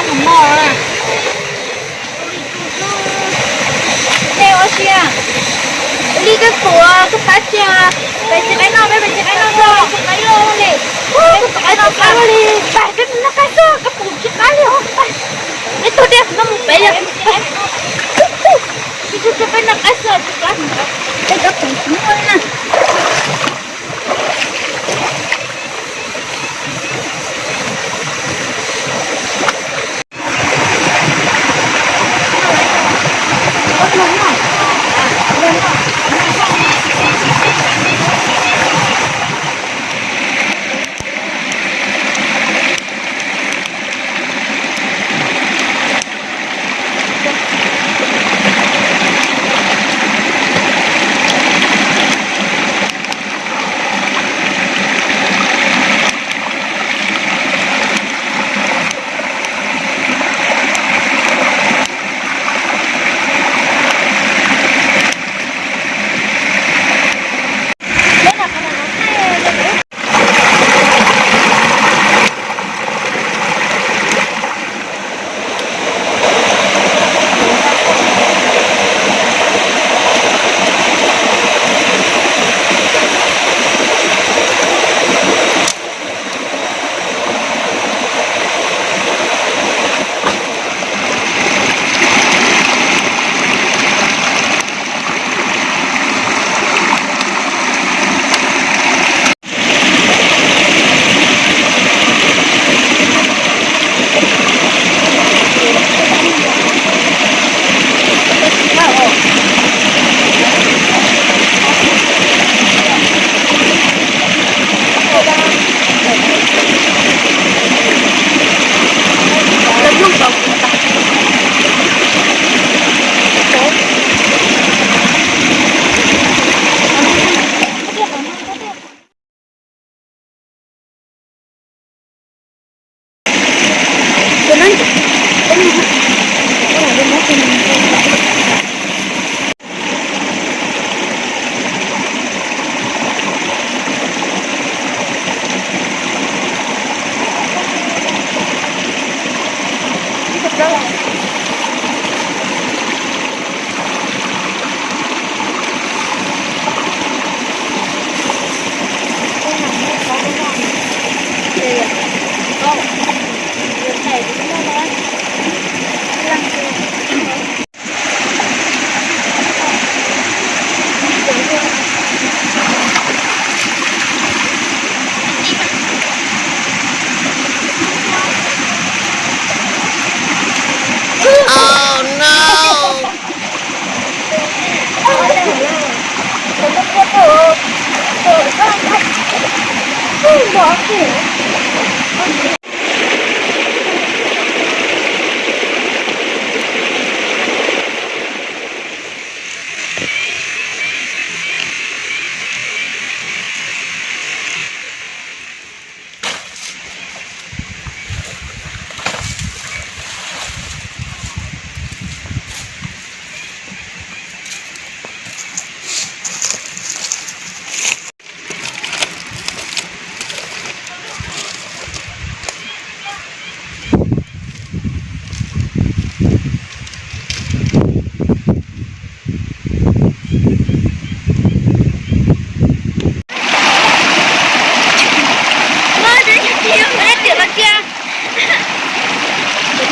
Tus no, nej ua si, li koj tuav koj pab tsis, pab tsis qaib noj, peb pab tsis qaib noj, peb tsis qaib noj li, peb tsis qaib noj li, pab peb mus noj qaib xwb, koj pum tsis qaib li os, peb tuag deb no mus pem yog, peb tsis qaib noj qaib xwb, tsis qaib, peb koj pum tsis muaj li na.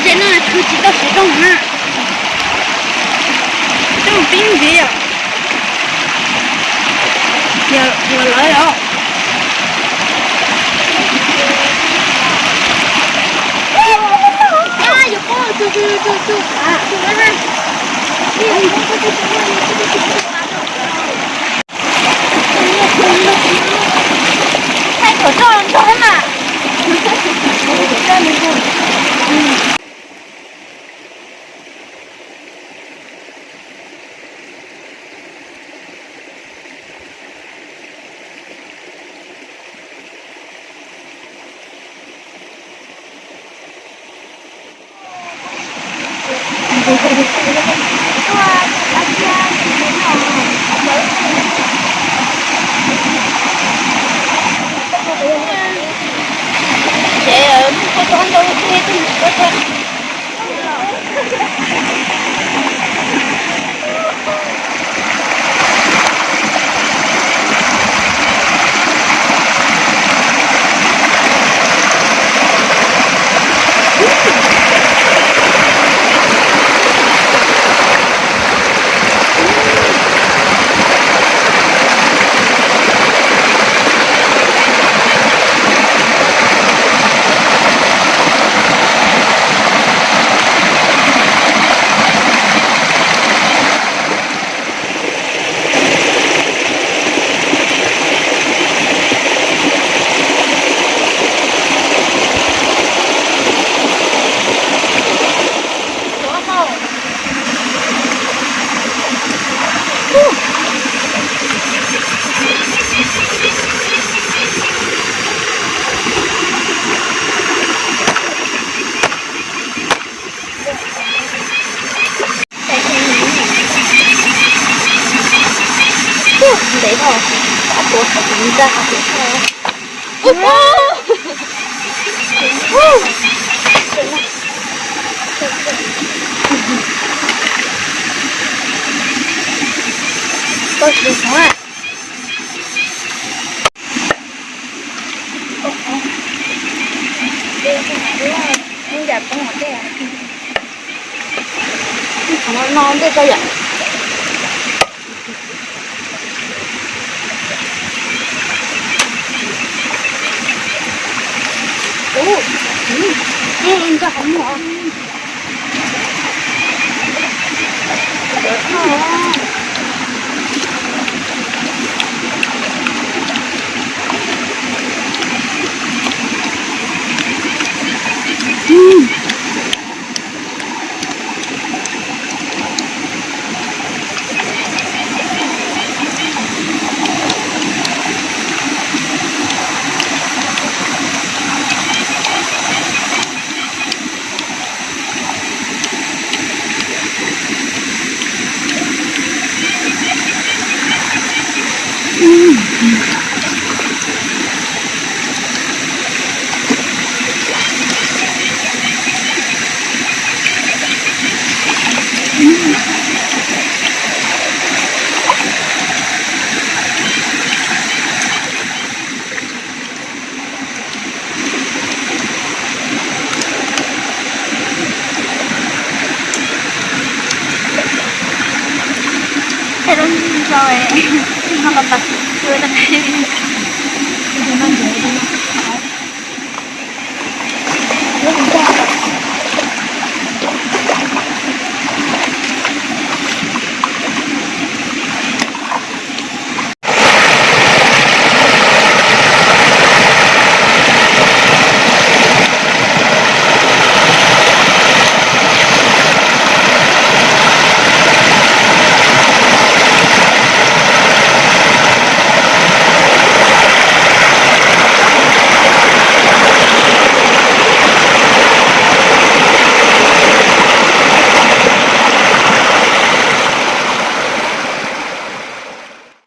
Ces no khwv tsis tau kuv rooj na. Rooj pib ntxiv yom. Yog, yog lawv os. Thaij kom txog nrog mas. Ntev dhau, tuav qhov tseem nra qhov tseem. Tau tsis tau. Qhov no no ntej tau yom. Ub, nrog qhov muag.